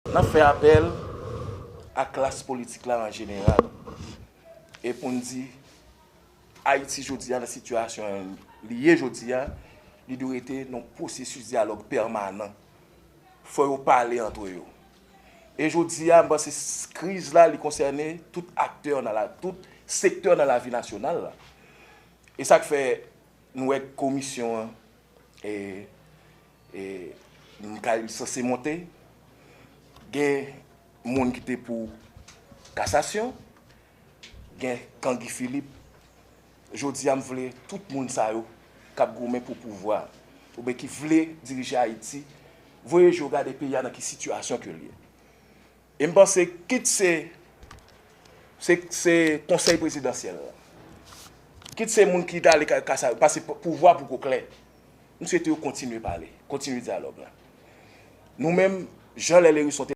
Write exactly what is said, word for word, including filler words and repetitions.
N ap fè apèl a klas politik la an jeneral e pou n di Ayiti jodi a nan sitiyasyon li ye jodi a, li dwe rete nan pwosesis dyalòg pèmanan. Fò yo pale antre yo. E jodi a, m panse s- kriz la, li konsène tout aktè nan la, tout sektè nan lavi nasyonal la. E sa k fè nou wè komisyon an, e, e, m ka, li sanse monte, gen moun ki te pou kasasyon, gen kan Guy Philippe. Jodi a, m vle tout moun sa yo k ap goumen pou pouvwa, oubyen ki vle dirije Ayiti, voye je w gade peyi a nan ki sitiyasyon ke l ye. E m panse, kit se, se, se konsèy prezidansyèl la, kit se moun ki t ale ka- kasa, pase p- pouvwa pou Koklè, m swete yo kontinye pale, kontinye dyalòg la. Nou menm, jan Lè Lerisson